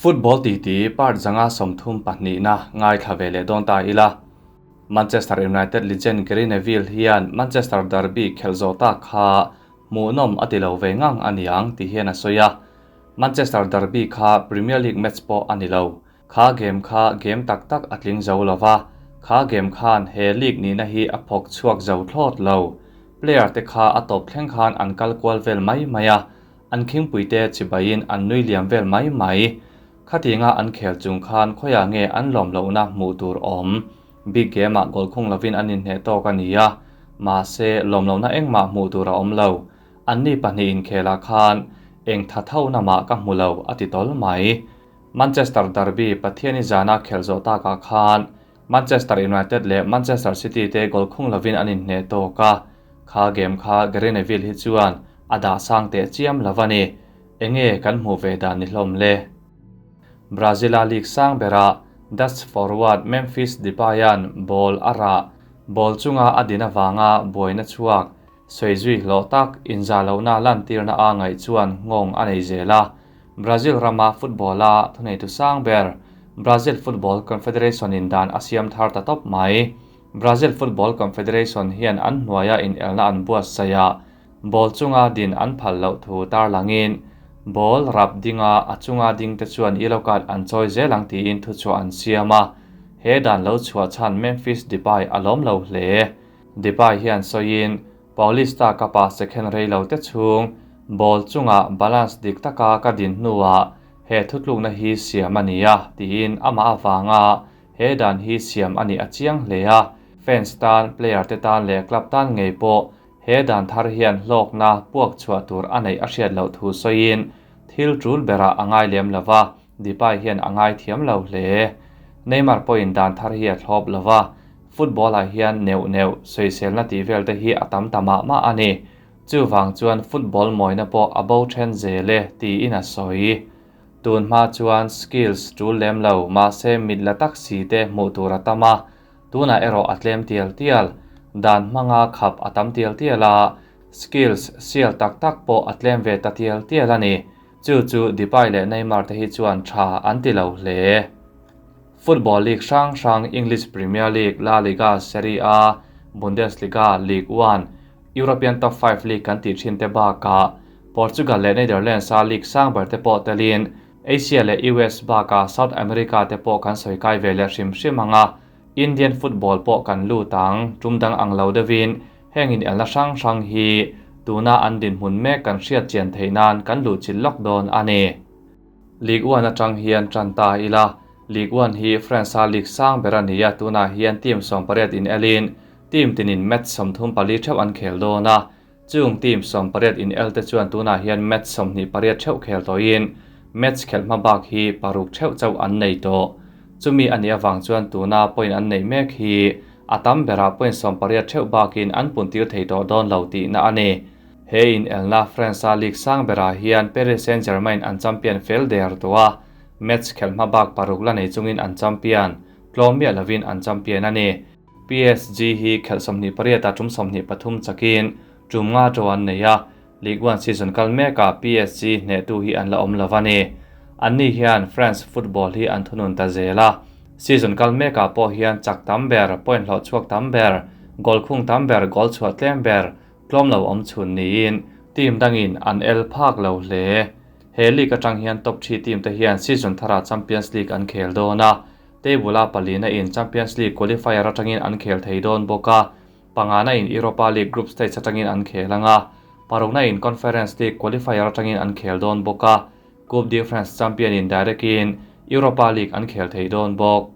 Football titi part 532na ngaithla ve leh dawn ta ila. Manchester United legend Gary Neville hian Manchester derby khelh zawh tak kha hmuhnawm a ti lo ve ngang a niang ti hian a sawi a. Manchester derby kha Premier League match pawh a ni lo. Kha game kha game tak tak a tling zo lo va, kha game khan he league nihna hi a phawk chhuak zo thlawt lo. Player te kha a tawp thleng khan an kal kual vel mai mai a, an khingpuite chibaiin an nui liam vel mai mai. Khatinga an khel chung khan khawiah nge an lawm lohna hmuh tur awm? Big game-ah goal khung lovin an inhneh tawk a ni a, mahse lawm lohna engmah hmuh tur a awm lo. Anni pahnih inkhelah khan eng tha tho na mah ka hmu lo a ti tawl mai. Manchester derby Pathiani zana khelh zawh takah khan Manchester United leh Manchester City te goal khung lovin an inhneh tawk a, kha game kha Gary Neville hi chuan a dah sang teh chiam lo a ni. Enge kan hmuh ve dan ni hlawm le? Brazil-a league sang berah Dutch forward Memphis Depay-a'n ball a rah, ball chunga a din avanga buaina chhuak, sawi zui hlawh tak inzah lohna lantirna a ngaih chuan nghawng a nei zel a. Brazil rama football-a thuneitu sang ber Brazil Football Confederation-in dan a siam thar ta tawp mai. Brazil Football Confederation hian an hnuaia inelna an buatsaih a, ball chunga din an phal loh thu tarlangin ball rap dinga a chunga ding te chuan yellow card an chawi zel ang tiin thuchhuah an siam a, he dan lo chhuah chhan Memphis Depay a lawm lo hle. Depay hian sawiin Paulista Cup-ah second rei lo te chhung ball chungah balance dik taka ka din hnuah he thutlukna hi siam a ni a tiin amah avanga he dan hi siam a nih a chiang hle a, fans tan, player te tan leh club tan ngei pawh he dan thar hian hlawkna puak chhuah tur a neih a hriat loh thu sawiin thil tul berah a ngai lem lo va, Depay hian a ngai thiam lo hle. Neymar pawhin dan thar hi a thlawp lo va, Football-ah hian neuh neuh, sawiselna tih vel te hi a tam ta mah mah a ni. Chuvang chuan football mawina pawh a bo then zel e, tiin a sawi. Tun hma chuan skills tul lem lo, mahse mit la tak si te hmuh tur a tam a, tunah erawh a tlem tial tial. Dan hmanga khap a tam tial tial a, skills sial tak tak pawh a tlem ve ta tial tial a ni. Chu chu Depay leh Neymar te hi chuan tha an ti lo hle. Football league hrang hrang English Premier League, La Liga, Serie A, Bundesliga, Ligue 1, European Top 5 League kan tih thin te bakah Portugal leh Netherlands-a league sang ber te pawh telin Asia leh US bakah South America te pawh kan sawi kai ve leh hrim hrim ang a, Indian football pawh kan lut ang, tum dang ang lo deuhin heng inelna hrang hrang hi tuna an dinhmun mek kan hriat chian theih nan kan luhchilh lawk dawn a ni. Ligue 1 atang hian tan ta ila, Ligue 1 hi France-a league sang ber a ni a, tunah hian team 18 in elin team tinin match 34 theuh an khel dawn a, chung team 18 in el te chuan tunah hian match 28 theuh khel tawhin match khelh hma bak hi paruk theuh chauh an nei tawh. Chumi a nih avang chuan tuna point an neih mek hi a tam berah point 18 theuh bakin an puntir thei tawh dawn lo tihna a ni. He inelna France-a league sang berah hian Paris Saint-Germain an champion fel der tawh a, match khelh hma bak paruk la nei chungin an champion, tlawm miah lovin an champion a ni. PSG hi khelh 28 ah tum 23 chakin tum nga to an nei a, Ligue 1 season kal mekah PSG hnehtu hi an la awm lo a ni. Anni hian France football hi an thunun ta zel a, season kal mekah pawh hian chak tam ber, point hlawh chhuak tam ber, goal khung tam ber, goal chhuah tlem ber, tlawm lo awm chhun niin team dangin an el phak lo hle. He league atang hian top 3 team te hian season tharah Champions League an khel dawn a, table-a palina in Champions League qualifier atangin an khel thei dawn bawk a, pangana in Europa League group stage atangin an khel anga, parukna in Conference League qualifier atangin an khel dawn bawk a, Coupe de France champion in direct in Europa League an khel thei dawn bawk.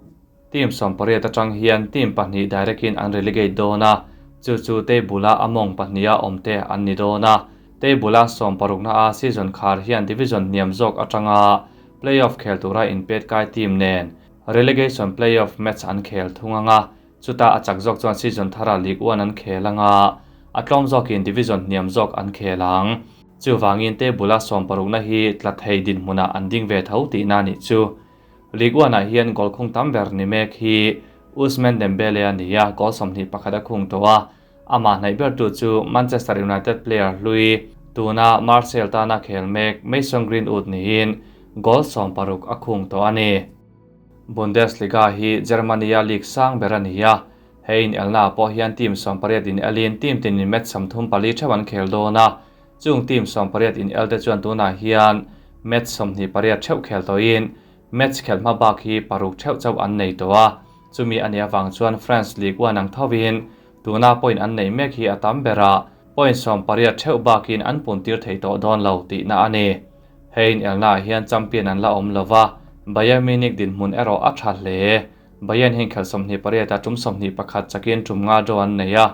Team 18 atang hian team pahnih direct in an relegate dawn a, chu chu table-a among pahniha awm te an ni dawn a. Table-a 16 na a season khar hian division hniam zawk atanga playoff khel tura inpet kai team nen relegation playoff match an khel thung anga, chuta a chak zawk chuan season thara Ligue 1 an khel anga, a tlawm zawkin division hniam zawk an khel ang. Chuwangin table-a 16 na hi tla thei dinhmunah an ding ve tho tihna ni chu. Ligue 1 ah hian goal khung tam ber ni mek hi Ousmane Dembele a ni a, goal 21 a khung tawh a, amah hnaih ber tu chu Manchester United player hlui tuna Marseille tana khel mek Mason Greenwood niin. goal 60 a khung tawh a ni. Bundesliga hi Germany-a league sang ber a ni a, hei inelnaah pawh hian team 18 in elin team tinin match 34 theuh an khel dawn a, chung team 18 in elte chuan tunah hian match 28 theuh khel tawhin match khelh hma bak hi paruk theuh chauh an nei tawh a, chumi a nih avang chuan France Ligue 1 ang thovin tuna point an neih mek hi a tam ber a, point 18 theuh bakin an puntir thei tawh dawn lo tihna a ni. Hei inelnaah hian champion an la awm lo va, Bayern Munich dinhmun erawh a tha hle. Bayern hian khelh 28 a tum 21 chakin tum nga draw an nei a,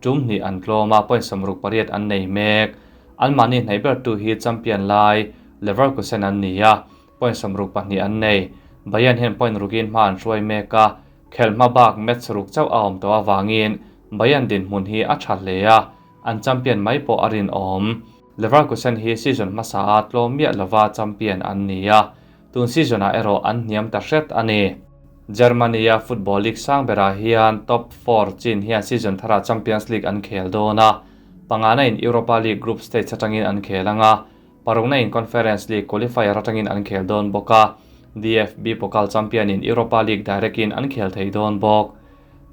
tum hnih an tlawm a, point 68 an nei mek. Anmahni hnaih bertu hi champion lai Leverkusen an ni a, point 62 an nei. Bayern hian point rukin hma an hruai mek a, khelh hma bak match ruk chauh a awm tawh avangin Bayern dinhmun hi a tha hle a, an champion mai pawh a rinawm. Leverkusen hi season hmasa a tlawm miah lova champion an ni a, tun season-ah erawh an hniam ta hret a ni. Germany-a football league sang berah hian top 4 chin hian season tharah Champions League an khel dawn a, pangana in Europa League group stage atangin an khel anga, parukna in Conference League qualifier atangin an khel dawn bawk a, DFB Pokal champion in Europa League direct in an khel thei dawn bawk.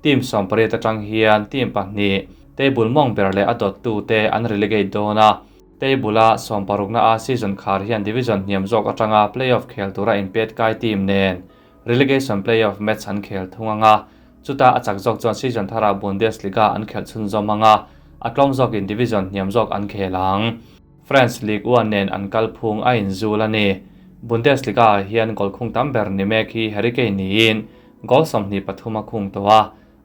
Team 18 atang hian team pahnih table mawng ber leh a dawttu te an relegate dawn a, table a 16 a season khar hian division hniam zawk atanga playoff khel tura inpet kai team nen relegation playoff match an khel thung anga, chuta a chak zawk chuan season thara Bundesliga an khel chhun zawm anga, a tlawm zawkin division hniam zawk an khel ang. France Ligue 1 nen an kal phung a inzul a ni. Bundesliga hian goal khung tam ber ni mek hi Harry Kane niin goal 23 a khung tawh a,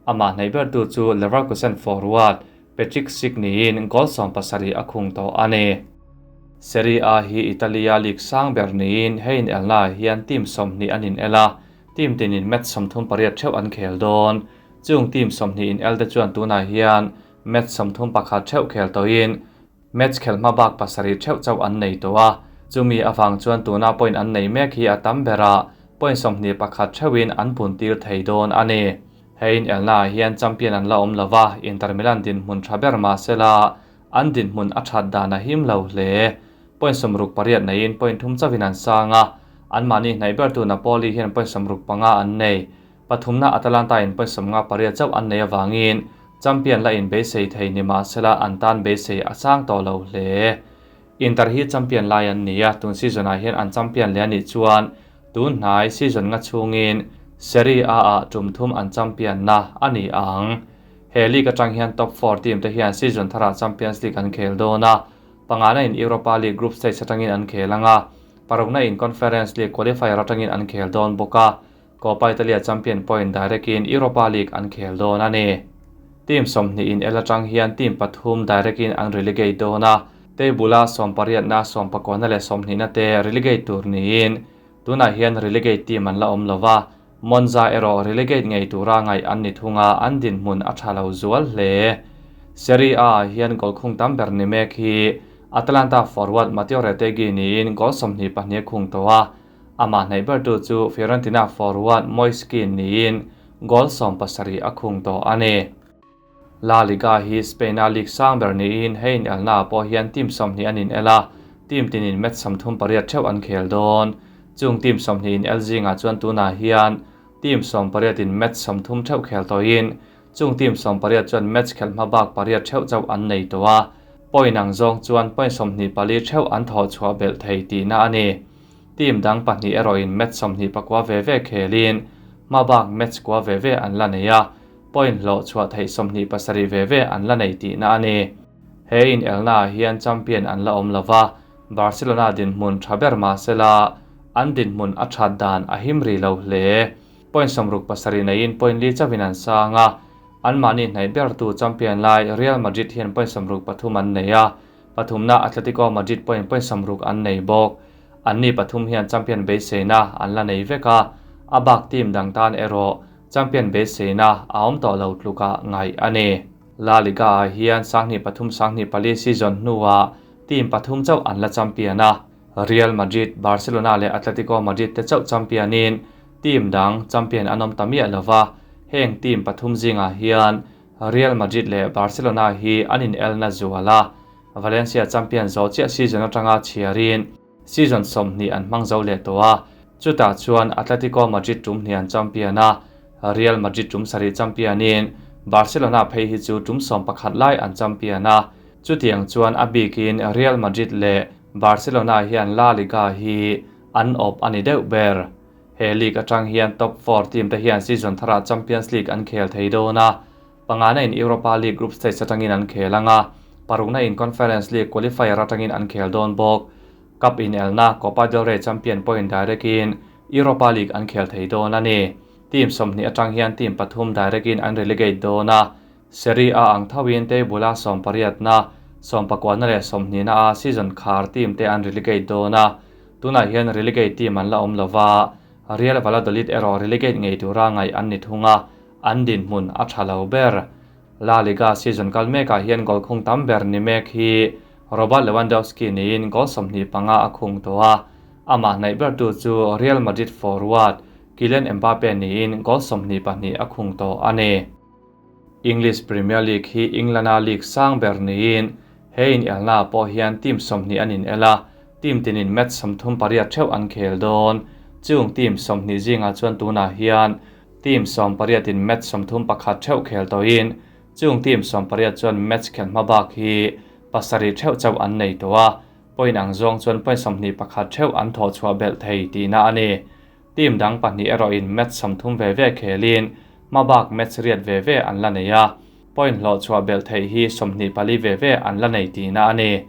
amah hnaih bertu chu Leverkusen forward Patrick Schick niin goal 17 a khung tawh a ni. Serie A hi Italia league sang ber niin hei inelnaah hian team 20 an inel a, team tinin match 38 theuh an khel dawn. Chung team 20 inel te chuan tunah hian match 31 theuh khel tawhin match khelh hma bak pasarih theuh chauh an nei tawh a, chumi avang chuan tuna point an nei mek hi a tam ber a, point 21 theuhin an puntir thei dawn a ni. Hei inelnaah hian champion an la awm lo va, Inter Milan dinhmun tha ber mahsela an dinhmun a that dan a him lo hle. Point 68 neiin point 3 chauhin an sang a, anmahni hnaih bertu Napoli hian point 65 an nei. Pathumna Atalanta in point 58 chauh an nei awangin champion la in beisei thei ni mahsela an tan beisei a sang tawh lo hle. Inter hi champion lai an ni a, tun season-ah hian an champion le anih chuan tun hnai season nga chhungin Serie A ah tum thum an champion na a ni ang. He league atang hian top 4 team te hian season tharah Champions League an khel dawn a, pangana in Europa League group stage atangin an khel anga, parukna in Conference League qualifier atangin an khel dawn bawk a, Coppa Italia champion point direct in Europa League an khel dawn a ni. Team 20 in el atang hian team pathum direct in an relegate dawn a, table a 18 na 19 leh 20 na te relegate tur niin tunah hian relegate team an la awm lova, Monza erawh relegate ngei tura ngaih an ni thunga an dinhmun a tha lo zual hle. Serie A hian goal khung tam ber ni mek hi Atalanta forward Matteo Retegui niin goal 22 khung tawh a, amah hnaih bertu chu Fiorentina forward Moise Kean niin goal 17 a khung tawh a ni. La Liga hi Spain-a league sang ber niin hei inelnaah pawh hian team 20 an inel a, team tinin match 38 theuh an khel dawn. Chung team 20 inel zingah chuan tunah hian team 18 in match 30 theuh khel tawhin chung team 18 chuan match khelh hma bak pariat theuh chauh an nei tawh a, point ang zawng chuan point 24 theuh an thawh chhuah belh thei tihna a ni. Team dang pahnih erawhin match 24 ve ve khelin hma bak match kua ve ve an la nei a, point hlawh chhuah theih 27 ve ve an la nei tihna a ni. He inelnaah hian champion an la awm lo va, Barcelona dinhmun tha ber mahsela an dinhmun a that dan a him ri lo hle. Point 67 neiin point li chauhin an sang a, anmahni hnaih bertu champion lai Real Madrid hian point 63 an nei a, pathumna Atletico Madrid point 60 an nei bawk. Anni pathum hian champion beiseina an la nei vek a, a bak team dang tan erawh champion beiseina a awm tawh lo tluka ngaih a ni. La Liga ah hian 2003-2004 season hnuah team pathum chauh an la champion a, Real Madrid, Barcelona leh Atletico Madrid te chauh championin team dang champion an awm ta miah lova, heng team pathum zingah hian Real Madrid leh Barcelona hi an inelna zual a, Valencia champion zawh chiah season atanga chhiarin Season 20 an hmang zo leh tawh a, chutah chuan Atletico Madrid tum hnih an champion a, Real Madrid tum sarih champion in Barcelona phei hi chu tum 11 lai an champion a, chutiang chuan a bikin Real Madrid leh Barcelona hian La Liga hi an awp a ni deuh ber. He league atang hian top 4 team te hian season thara Champions League an khel thei dawn a, pangana in Europa League group stage atangin an khel anga, parukna in Conference League qualifier atangin an khel dawn bawk. Cup in elna Copa del Rey champion point direct in Europa League an khel thei dawn a ni. Team 20 atang hian team pathum direct in an relegate dawn a, Serie A ang thawin table-a 18 na 19 na leh 20 na a season khar team te an relegate dawn a, tunah hian relegate team an la awm lova, Real Valladolid erawh relegate ngei tura ngai an ni thunga, an din hmun a tha lo ber. La Liga season kal mekah hian goal khung tam ber ni mek hi Robert Lewandowski niin goal 25 a khung tawh a, amah hnaih ber tu chu Real Madrid forward Kylian Mbappe niin goal 22 a khung tawh a ni. English Premier League hi England-a league sang ber niin he in elna pawh hian team 20 an in ela, team tinin match 38 theuh an khel dawn. Chung team 20 zinga chuan tunah hian team 18 in match 31 theuh khel tawhin, chung team 18 chuan match khel hma bak hi pasarih theuh chauh an nei tawh a, point ang zawng chuan point 21 theuh an thaw chhuah belh thei tihna a ni. Team dang pahnih erawh in match 30 ve ve khelin hma bak match riat ve ve an la nei a, point hlawh chhuah belh thei hi 24 ve ve an la nei tihna a ni.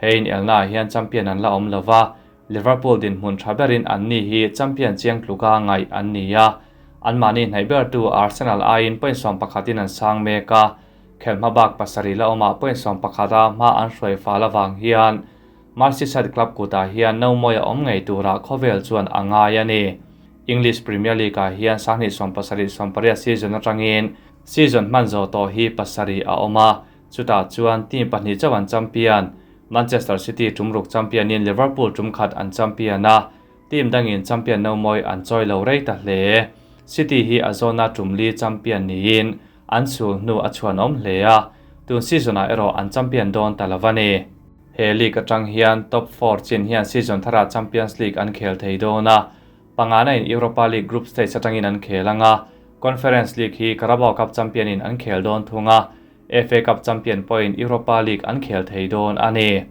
He in elna hian champion an la awm lova, Liverpool din hmun tha berin an ni hi champion chiang tluka ngai an ni a, an mahni hnaih ber tu Arsenal aiin point 11 in an sang mek a, khel hma bak pasarih la awmah point 11 a hma an hruai fal awang hian Merseyside club kutah hian no mawi a awm ngei tura khawvel chuan a ngai a ni. English Premier League ah hian 1970-80 season atangin season hman zo tawh hi pasarih a awm a, chutah chuan team pahnih chauh an champion. Manchester City tumruk champion in Liverpool tumkhat an champion a, team dangin champion no mawi an chawi lo rei ta hle. City hi a zona tumli champion niin an chul hnu a chuan awm hle a, tun season ah erawh an champion dawn ta lova ni. He league atang hian top 4 chin hian season thara Champions League an khel thei dawn a, pangana in Europa League group stage atangin an khel anga, Conference League hi Carabao Cup champion in an khel dawn thunga, FA Cup champion point Europa League an khel thei dawn a ni.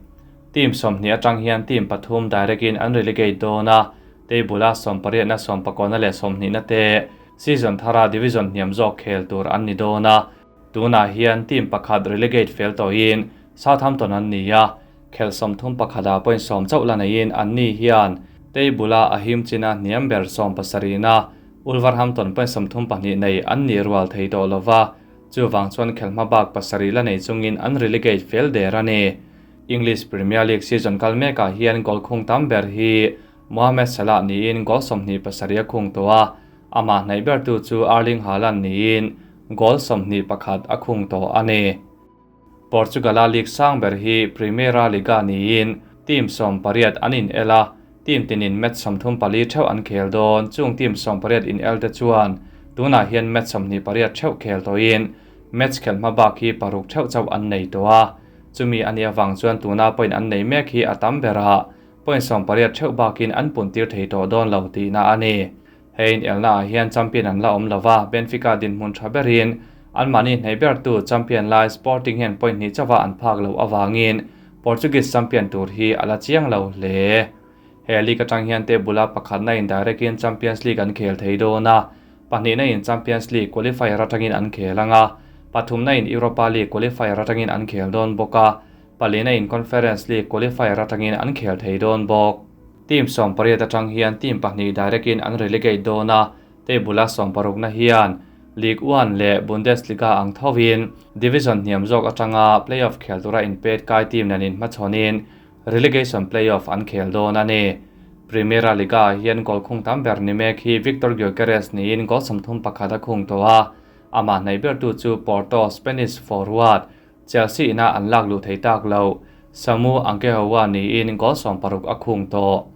Team 20 atang hian team pathum direct in an relegate dawn a, table-a 18 na 19 na leh 20 na te season thara division hniam zawk khel tur an ni dawn a, tunah hian team pakhat relegate fel tawhin Southampton an ni a, khel 31 a point 10 chauh la neiin an ni hian table-a a him china hniam ber 17 na Wolverhampton point 32 nei an ni rual thei tawh lova, chuwang chuan khel hma bak pasarih la nei chungin an relegate fel der a ni. English Premier League season kal mekah hian goal khung tam ber hi Mohamed Salah niin goal 27 a khung tawh a, amah hnaih ber tu chu Erling Haaland niin goal 21 a khung tawh a ni. Portugal-a league sang ber hi Primeira Liga niin team 18 an in ela, team tinin match 34 theuh an khel dawn. Chung team 18 in el te chuan tunah hian match 28 theuh khel tawhin match khel hma bak hi paruk theuh chauh an nei tawh a, chumi ani awang chuan tuna point an nei mek hi a tam berah point 18 theuh bakin an puntir thei tawh dawn lo tihna a ni. Hein elna ah hian champion an la awm lova, Benfica din hmun tha berin an mahni hnei ber tu champion lai Sporting hian point hnih chawa an phak lo awangin Portuguese champion tur hi ala chiang lo hle. He league atang hian table-a pakhat na in direct in Champions League an khel thei dawn a, pahnih na in Champions League qualifier atangin an khel anga, pathum na in Europa League qualifier atangin an khel dawn bawk a, pali na in Conference League qualifier atangin an khel thei dawn bawk. Team 18 atang hian team pahnih direct in an relegate dawn a, table-a 16 na hian League 1 leh Bundesliga ang thawin division hniam zawk atanga playoff khel tura in pet kai team nen in hmachhawnin relegation playoff an khel dawn a ni. Primera Liga hian goal khung tam ber ni mek hi Victor Gyökeres niin goal 31 a khung tawh a, amah hnaih ber tu chu Porto Spanish forward Chelsea ina an lak lu thei tak lo Samu Aghehowa niin goal 16 a khung tawh.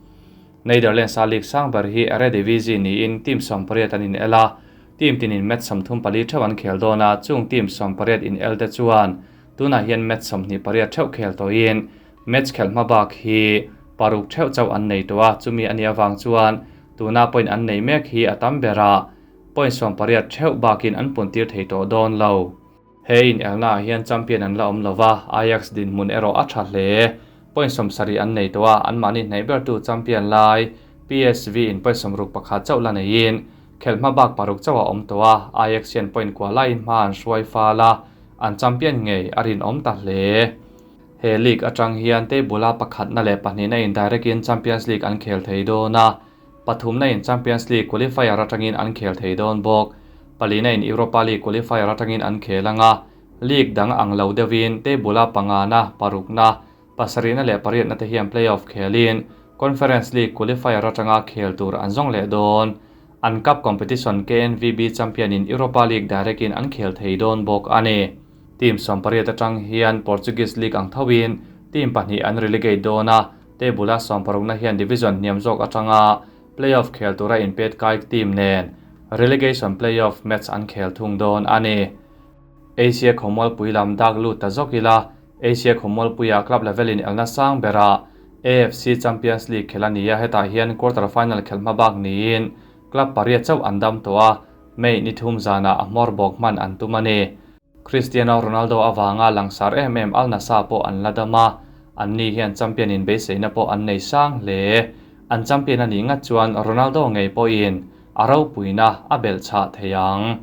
Netherlands a league sang ber hi Eredivisie niin team 18 an in ela, team tinin match 34 theuh an khel dawn a, chung team 18 in el te chuan tunah hian match 28 theuh khel tawhin match khel hma bak hi Paruk theuh chauh an nei tawh a, chumi a nih avang chuan tuna point an nei mek hi a tam ber a, point 18 theuh bakin an puntir thei tawh dawn lo. He inelna ah hian champion an la awm lo va, Ajax dinhmun erawh a tha hle. Point 70 an nei tawh a, anmahni hnaih bertu champion lai PSV in point 61 chauh la neiin khelh hma bak paruk chauh a awm tawh a, Ajax hian point kua laiin hma an hruai fal a, an champion ngei a rinawm ta hle. He league atang hian table-a pakhatna leh pahnihna in direct in Champions League an khel thei dawn a, pathumna in Champions League qualifier atangin an khel thei dawn bawk. Palina in Europa League qualifier atangin an khel anga, league dang ang lo deuhin table-a pangana, parukna, pasarihna leh pariatna te hian play-off khelin Conference League qualifier atanga khel tur an zawng leh dawn. An cup competition KNVB champion in Europa League direct in an khel thei dawn bawk a ni. Team 18 atang hian Portuguese League ang thoin team pahnih an relegate dawn a, table-a 16na hian division hniam zawk atanga playoff khel tura inpet kai team nen relegation playoff match an khel thung dawn a ni. Asia khawmualpui lam dak lut ta zawk ila, Asia khawmualpuia club level in elna sang bera AFC Champions League khel a ni a, hetah hian quarter final khelh hma bak niin club pariat chauh an dam tawh a, May ni thum zanah a hmawr bawk hman an tum a ni. Cristiano Ronaldo awanga langsar em em Al Nassr pawh an la dam a, an ni hian champion in beiseina pawh an nei sang hle. An champion a nih ngat chuan Ronaldo ngei pawhin a ropuina a belh chhah thei ang.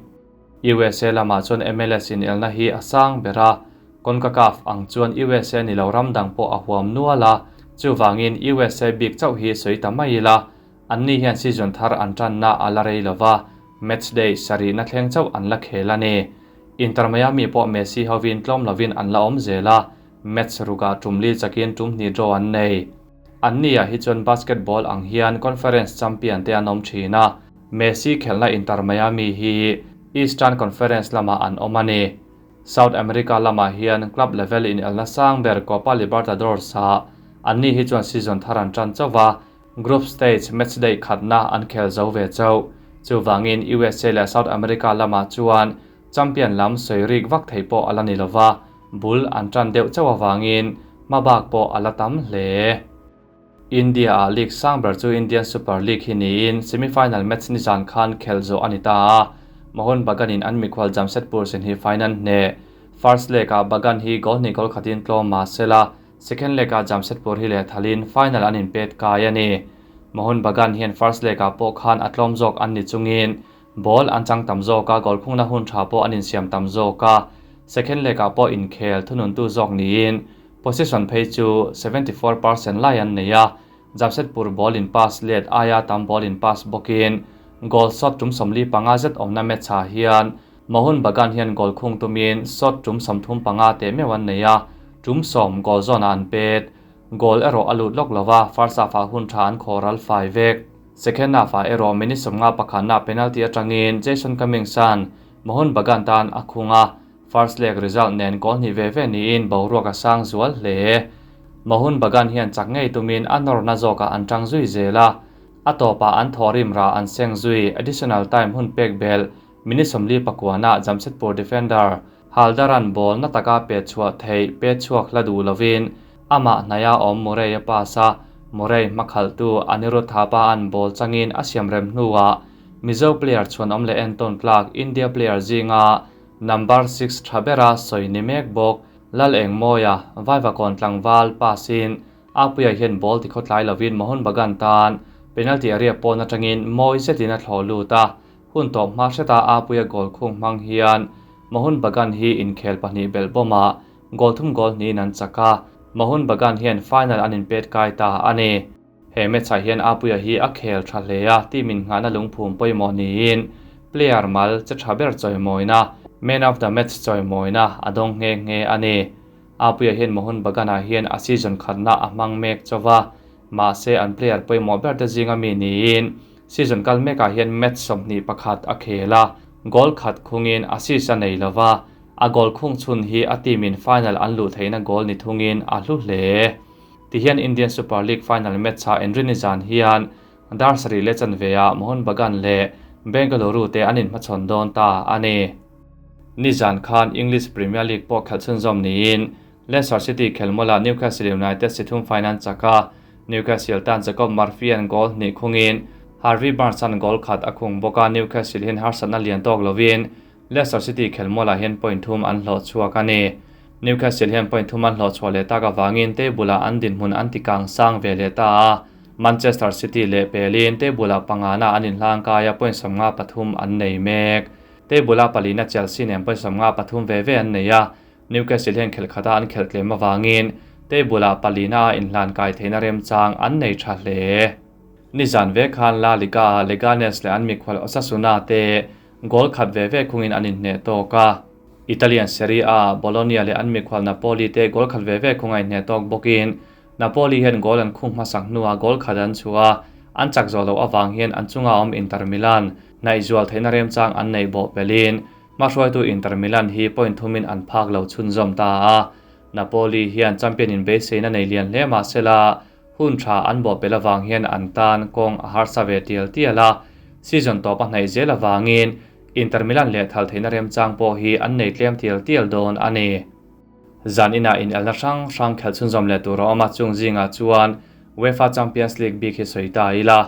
USA lamah chuan MLS in elna hi a sang ber a, CONCACAF ang chuan USA ni lo ram dang pawh a huam nual a, chuwangin USA bik chauh hi sawi ta mai ila, an ni hian season thar an tanna a la rei lova, match day sarihna thleng chauh an la khel a ni. Inter Miami pawh Messi hovin tlawm lovin an la awm zel a, match ruka tumli chakin tumhni draw an nei. An ni ah hi chuan basketball ang hian conference champion te an awm thin a, Messi khelna Inter Miami hi Eastern Conference lama an awm a ni. South America lama hian club level in elna sang ber Copa Libertadores a, an ni hi chuan season thar an tan chauha, group stage match day khatna an khel zo ve chauh. Chuwangin USA leh South America lama chuan champion lam soirik vak thei pawh ala ni lova, bul an tan deuh chauh awangin mabak pawh ala tam hle. India a league sang ber chu Indian Super League hi niin semi-final match ni zan khan khel zo ani ta a, Mohun Bagan in an mikhwal Jamshedpur sin hi final hne. First leg a Bagan hi goal ni goal khatin tlawm ma sela, second leg a Jamshedpur hi leh thalin final an in pet kai ani. Mohun Bagan hian first leg a pawh khan a tlawm zawk an ni chungin ball an chang tam zawk a, goal khungna hun tha pawh an insiam tam zawk a, second leg ah pawh inkhel thunun tu zawk niin possession phei chu 74% lai an nei a, Jamshedpur ball in pass let aia tam ball in pass bawkin goal shot tum 45 zet awmna match ah hian Mohun Bagan hian goal khung tumin shot tum 35 te meuh an nei a, tum 10 goal zone ah an pet. Goal erawh a lut lawk lova, first half ah hun tha an khawral fai vek. Second half ah erawh minute 51 na penalty atangin Jason Cummings an Mohun Bagan tan a khung a, first leg result nen goal hnih ve ve niin boruak a sang zual hle. Mohun Bagan hian chak ngei tumin a nawrna zawkah an tang zui zel a, a tawpah an thawrim ra an seng zui. Additional time hun pek bel minute 49 na Jamshedpur defender Haldaran ball na taka pe chhuah thei pe chhuak hla duh lovin amah hnaiah awm Murray a pass a, Murray hmakhal tu Anirudh Thapa an ball changin a siam rem hnuah Mizo player chuan awm leh Anton Clark India player zinga number 6 tha bera soi ni mek bawk Lal eng mawia Vaiva kawn tlangval passin Apuia hian ball ti khawtlai lovin Mohun Bagan tan penalty area pawn atangin mawi zetin a thlawh lut a, hun tawp hma hreta Apuia goal khung hmang hian Mohun Bagan hi inkhel pahnih bel bawma goal thum goal hnihin an chak a, Mohun Bagan hian final an inpet kai ta a ni. He match ah hian Apuia hi a khel tha hle a, team in nghahna lungphum pawimawh niin player mal che tha ber chawimawina man of the match chawimawina a dawng nghe nghe a ni. Apuia hian Mohun Bagan ah hian a season khatna a hmang mek chauha, mahse an player pawimawh ber te zinga mi niin season kal mekah hian match 21 a khel a, goal khat khungin assist a nei lova, a goal khung chhun hi a team in final an luh theihna goal ni thungin a hlu hle. Ti hian Indian Super League final match ah Enrini zan hian Darsari le chanve ah Mohun Bagan leh Bengaluru te an inhmachhawn dawn ta a ni. Ni zan khan English Premier League pawh khelh chhunzawm niin Leicester City khelmawlah Newcastle United si thum final chaka. Newcastle tan Jacob Murphy-a'n goal hnih khungin Harvey Barnes-a'n goal khat a khung bawk a, Newcastle hian harsatna lian tawk lovin Leicester City khelmualah hian point thum an hlawh chhuak a ni. Newcastle hian point thum an hlawh chhuah leh tak avangin table-ah an dinhmun an ti kang sang ve leh ta a, Manchester City leh pelin table-ah pangana an inhlang kai a, point 53 an nei mek. Table-a palina Chelsea nen point 53 ve ve an nei a, Newcastle hian khelh khata an khelh tlem avangin table-ah palina a inhlan kai theihna remchang an nei tha hle. Nizan ve khan La Liga-ah Leganes leh an mikhual Osasuna te goal khat ve ve khungin an inhneh tawk a. Italian Serie A-ah Bologna leh an mikhual Napoli te goal khat ve ve khunga inhneh tawk bawkin Napoli hian goal an khung hmasak hnuah goal khat an chhuah a, an chak zawh loh avang hian an chunga awm Inter Milan hnaih zual theihna remchang an neih bawh pelhin hmahruaitu Inter Milan hi point thumin an phak lo chhunzawm ta a. Napoli hian champion in beiseina nei lian hle mah sela hun tha an bawh pelh avang hian an tan kawng a harsa ve tial tial a, season tawp a hnaih zel avangin Inter Milan leh thal theihna remchang pawh hi an nei tlem tial tial dawn a ni. Zan inah inelna hrang hrang khelh chhunzawm leh tur a awm a, chung zingah chuan UEFA Champions League bik hi sawi ta ila.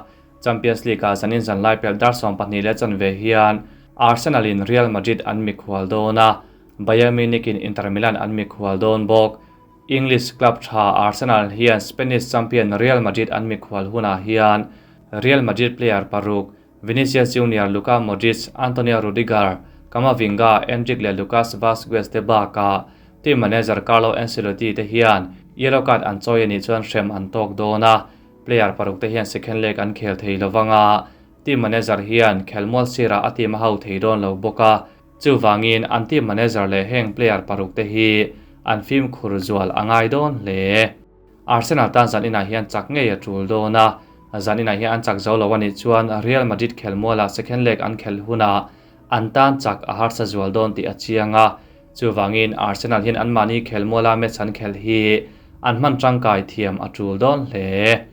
Champions League-ah zanin zan lai pelh dar 12 leh chanve hian Arsenal in Real Madrid an mikhual dawn a, Bayern Munich in Inter Milan an mikhual dawn bawk. English club tha Arsenal hian Spanish champion Real Madrid an mikhual hunah hian Real Madrid player paruk Vinicius Junior, Luka Modric, Antonio Rudiger, Camavinga, Endrick leh Lucas Vazquez te bakah team manager Carlo Ancelotti te hian yellow card an chawi a nih chuan hrem an tawk dawn a, player paruk te hian second leg an khel thei lovang a, team manager hian khelmual sirah a team a ho thei dawn lo bawk a, chuvangin an team manager leh heng player paruk te hi an fimkhur zual a ngai dawn hle. Arsenal tan zan inah hian chak ngei a tul dawn a, zan inah hian an chak zo lo a nih chuan Real Madrid khelmualah second leg an khelh hunah an tan chak a harsa zual dawn tih a chiang a, chuvangin Arsenal hian anmahni khelmuala match an khelh hi an hman tangkai thiam a tul dawn hle.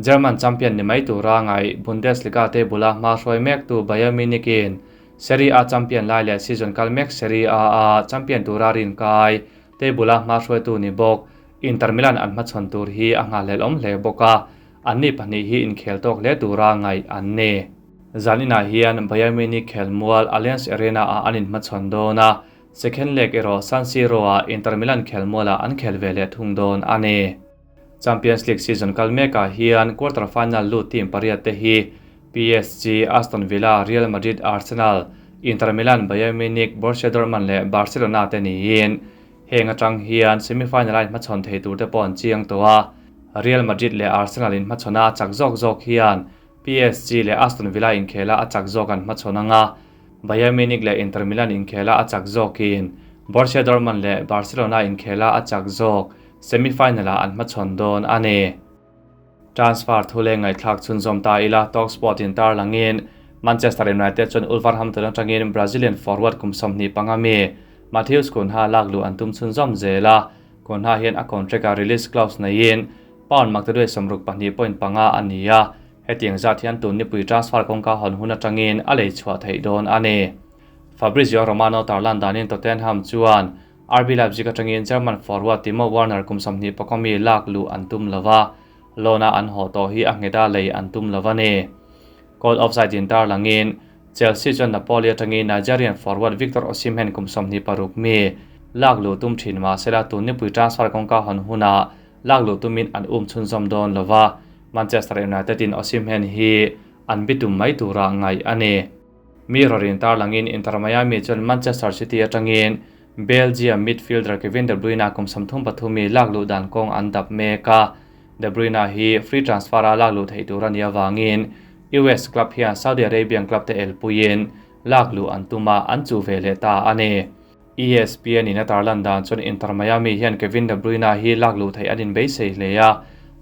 German champion ni mai tura ngaih Bundesliga table-a hma hruai mektu Bayern Munich-in Serie A champion lai leh season kal mek Serie A-a champion tura rinkai table-a hma hruaitu ni bawk Inter Milan an hmachhawn tur hi a nghahhlelhawm hle bawk a, anni pahnih hi inkhel tawk hle tura ngaih an ni. Zaninah hian Bayern Munich khelmual Allianz Arena-ah an inhmachhawn dawn a, second leg erawh San Siro-ah Inter Milan khelmualah an khel ve leh thung dawn a ni. Champions League season kal mekah hian quarter final lut team pariat te hi PSG, Aston Villa, Real Madrid, Arsenal, Inter Milan, Bayern Munich, Borussia Dortmund leh Barcelona te niin Heng atang hian semi-final a inhmachhawn thei tur te pawh an chiang tawh a, Real Madrid leh Arsenal inhmachhawn a chak zawk zawk hian PSG leh Aston Villa inkhela a chak zawk an hmachhawn ang a, Bayern Munich leh Inter Milan inkhela a chak zawkin Borussia Dortmund leh Barcelona inkhela a chak zawk semi-final ah an hmachhawn dawn a ni. Transfer thu leh ngaihthlak chhunzawm ta ila, Talksport in tarlangin Manchester United chuan Wolverhampton atangin Brazilian forward kum 25 mi Matheus Cunha lak luh an tum chhunzawm zel a, Cunha hian a contract-ah release clause neiin pound maktaduai 62.5 a ni a, hetiang zat hian tun nipui transfer kawngka hawn hun atangin a lei chhuah theih dawn a ni. Fabrizio Romano tarlan danin Tottenham chuan RB Leipzig atangin German forward Timo Werner kum 20 mi lak luh an tum lo va, loan-a an haw tawh hi a ngheta lei an tum lo a ni. Goal offside in tarlangin Chelsea chuan Napoli atangin Nigerian forward Victor Osimhen kum 26 mi lak luh tum thin mah sela tun nipui transfer kawngka hawn hunah lak luh tumin an um chhunzawm dawn lo va, Manchester United in Osimhen hi an bitum mai tura ngaih a ni. Mirror in tarlangin Inter Miami chuan Manchester City atangin Belgium midfielder Kevin De Bruyne kum 33 mi lak luh dan kawng an dap mek a, De Bruyne hi free transfer a lak luh theih tur a nih avangin US club hian Saudi Arabian club te elpuiin lak luh an tum a, an chuh ve leh ta a ni. ESPN in a tarlan dan chuan Inter Miami hian Kevin De Bruyne hi lak luh theih an inbeisei hle a,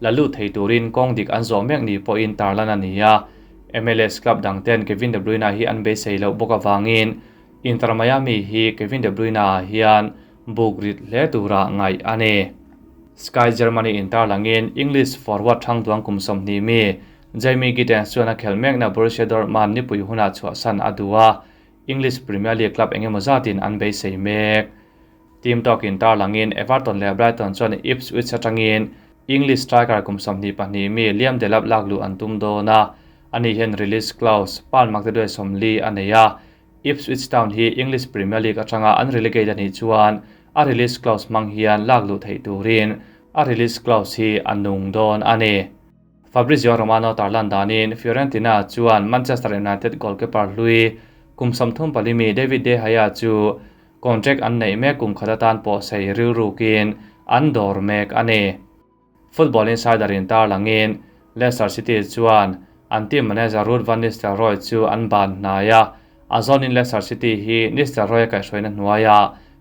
la lut thei turin kawng dik an zawh mek ni pawhin tarlan a ni a. MLS club dang ten Kevin De Bruyne hi an beisei loh bawk avangin Inter Miami hi Kevin De Bruyne ah hian buk rit hle tura ngaih a ni. Sky Germany in tarlangin English forward thangduang kum 20 mi Jamie Gittens chuan a khelh mekna Borussia Dortmund nipui hunah chhuahsan a duh a, English Premier League club engemaw zatin an beisei mek. Team talk in tarlangin Everton leh Brighton chuan Ipswich atangin English striker kum 22 mi Liam Delap lakluh an tum dawn a, ani hian release clause pound maktaduai 40 a nei a. Ipswich Town hi English Premier League atanga an relegate a nih chuan a release clause hmang hian lakluh theih turin a release clause hi a nung dawn a ni. Fabrizio Romano tarlan danin Fiorentina chuan Manchester United goalkeeper hlui kum 34 mi David De Gea chu contract an neih mek kum khat atan pawh sei rilrukin an dawr mek a ni. Football Insider in tarlangin Leicester City chuan an team manager Ruud van Nistelrooy chu an ban hnai a, a zawnin Leicester City hi Nistelrooy a kaihhruaina hnuaia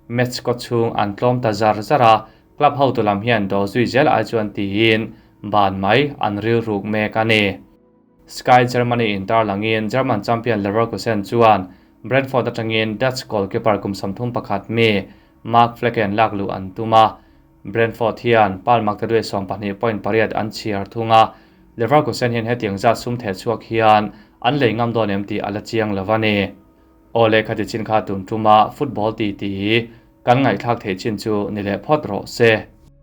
match kaw chhung an tlawm ta zar zar a, club hotu lam hian daw zui zel ai chuan tiin ban mai an rilruk mek a ni. Sky Germany in tarlangin German champion Leverkusen chuan Brentford atangin Dutch goalkeeper kum 31 mi Mark Flekken lakluh an tum a, Brentford hian pound maktaduai 12.8 an chhiar thung a, Leverkusen hian hetiang zat sum theh chhuak hian an lei ngam dawn em tih a la chiang lo a ni. Aw le khati chin kha tun tuma football ti ti kan ngaihthlak theih chin chu ni leh phawt rawh se.